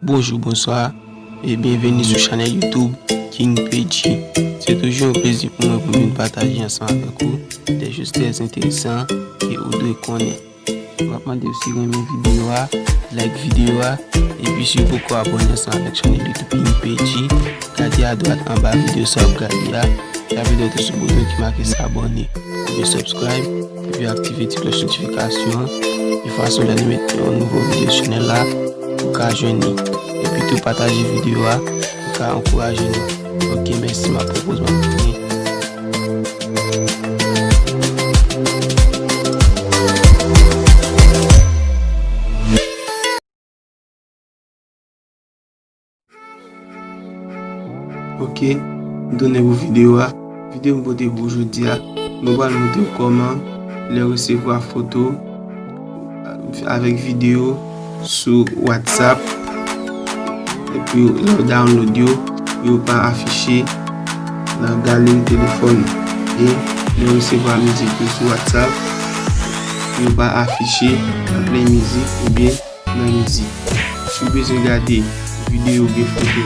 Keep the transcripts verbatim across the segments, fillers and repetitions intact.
Bonjou, bonswa, e byenveni sou chanèl YouTube King P G. Se toujou yon plezi pou mwen pou m vin pataje ansanm avèk ou de jòs trè enteresan ke ou dwe konnen. M ap mande w si w renmen videyo a, like videyo a, epi si w poko abòne ansanm avèk chanèl YouTube King P G, gade adwat anba videyo sa w ap gade a, tape dwat ou sou bouton ki make s'abonner oubyen subscribe, epi aktive ti klòch notifikasyon an, de fason lè nou mete yon nouvo videyo sou chanèl la, ou ka jwenn li. Epi tou pataje videyo a, ou ka ankouraje nou. Ok, mèsi, m ap pran poz, m ap fini. Ok, m tounen pou videyo a. Videyo m pote pou jodi a, nou pral montre w kòman lè w resevwa foto avèk videyo sou WhatsApp, epi lè w download yo, pou yo pa afiche nan galeri telefòn ou. E lè w resevwa mizik yo sou WhatsApp, pou yo pa afiche nan Play Music oubyen nan mizik. Si w bezwen gade videyo oubyen foto,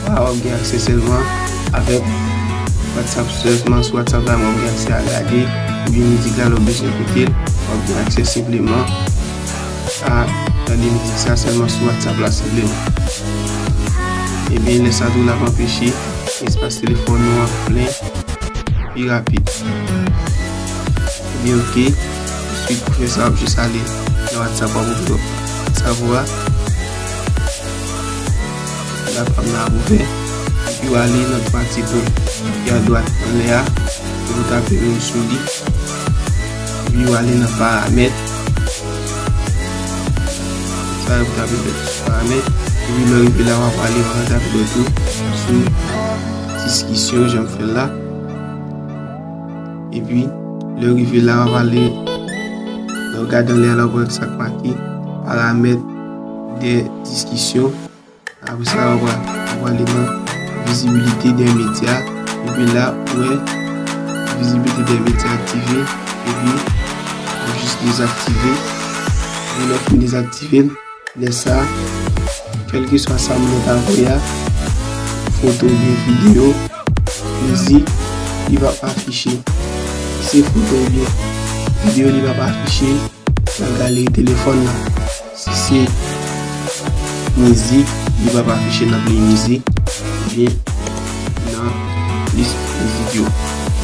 w ap gen aksè sèlman avèk WhatsApp sèlman. Sou WhatsApp la, w ap gen aksè a gade oubyen mizik la, lè w bezwen koute l, w ap gen aksè senpleman a tande mizik sa sèlman sou WhatsApp la senpleman. Ebyen, lè sa tou, l ap anpeche espas telefòn nou an plen pi rapid. Ebyen, ok. Answit, pou fè sa, w ap jis ale nan WhatsApp, w ap ouvri WhatsApp ou a. L ap ap la ouvè. Epi w ale nan twa ti pwen ki adwat anlè a. Epi w tape menm sou li. Epi w ale nan paramèt. Sa yo tape sou paramèt. Epi lè w rive la, w ap ale, w ap tape tou sou diskisyon, jan m fè l la. Epi, lè w rive la, w ap ale, lè w gade anlè a la, w ap wè sa k make paramèt de diskisyon. Apre sa, w ap, w ap ale nan vizibilite de medya. Epi la, ou wè vizibilite de medya aktive. Epi, w ap jis dezaktive. Epi, lè w fin dezaktive l, lè sa, kèlkeswa sa moun nan ta voye a, foto oubyen videyo, mizik, li p ap afiche. Si se foto oubyen videyo, li p ap afiche nan galeri telefòn nan. Si se mizik, li p ap afiche nan Play Music oubyen nan lis mizik yo. Ok?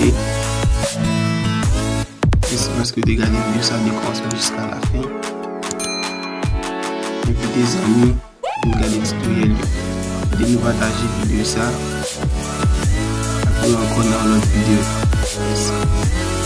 Mèsi paske w te gade videyo sa de kòmansman jiska lafen. Envite zanmi vin gade titoryèl yo. Ede nou pataje videyo sa. Ak nou ankò nan yon lòt videyo. Mèsi.